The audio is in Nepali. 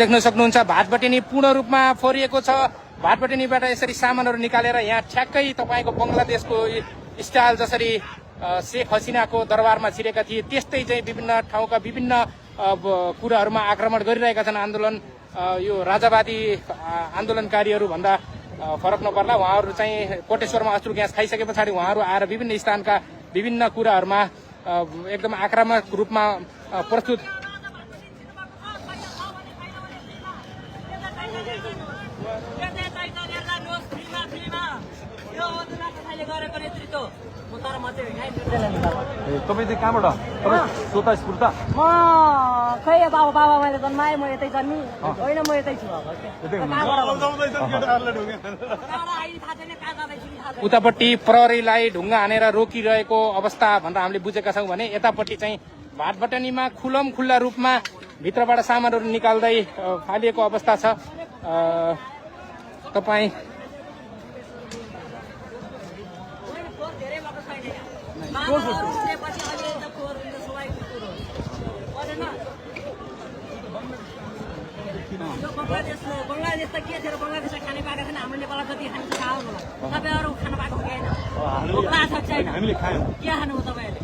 देख्न सक्नुहुन्छ भाटबटेनी पूर्ण रूपमा फोरिएको छ। भाटबटेनीबाट यसरी सामानहरू निकालेर यहाँ ठ्याक्कै तपाईँको बङ्गलादेशको स्टाइल जसरी शेख हसिनाको दरबारमा छिरेका थिए त्यस्तै चाहिँ विभिन्न ठाउँका विभिन्न कुराहरूमा आक्रमण गरिरहेका छन्। आन्दोलन यो राजावादी आन्दोलनकारीहरू भन्दा फरक नपर्ला। उहाँहरू चाहिँ कोटेश्वरमा अश्रु ग्यास खाइसके पछाडि उहाँहरू आएर विभिन्न स्थानका विभिन्न कुराहरूमा एकदम आक्रामक रूपमा प्रस्तुत तपाईँ चाहिँ कहाँबाट स्वतः स्फूर्त? म खै अब बाबा मैले जन्माएँ, म यतै जन्मी होइन, म यतै छु। उतापट्टि प्रहरीलाई ढुङ्गा हानेर रोकिरहेको अवस्था भनेर हामीले बुझेका छौँ भने यतापट्टि चाहिँ भाटबटेनीमा खुल्ला रूपमा भित्रबाट सामानहरू निकाल्दै फालिएको अवस्था छ। तपाईँ बङ्गलादेश त के थियो, बङ्गलादेशमा खाने पाएको छैन, हाम्रो नेपालमा जति खाने छ खाऊ होला। तपाईँहरू खानु पाएको छैन, के खानु हो तपाईँहरूले?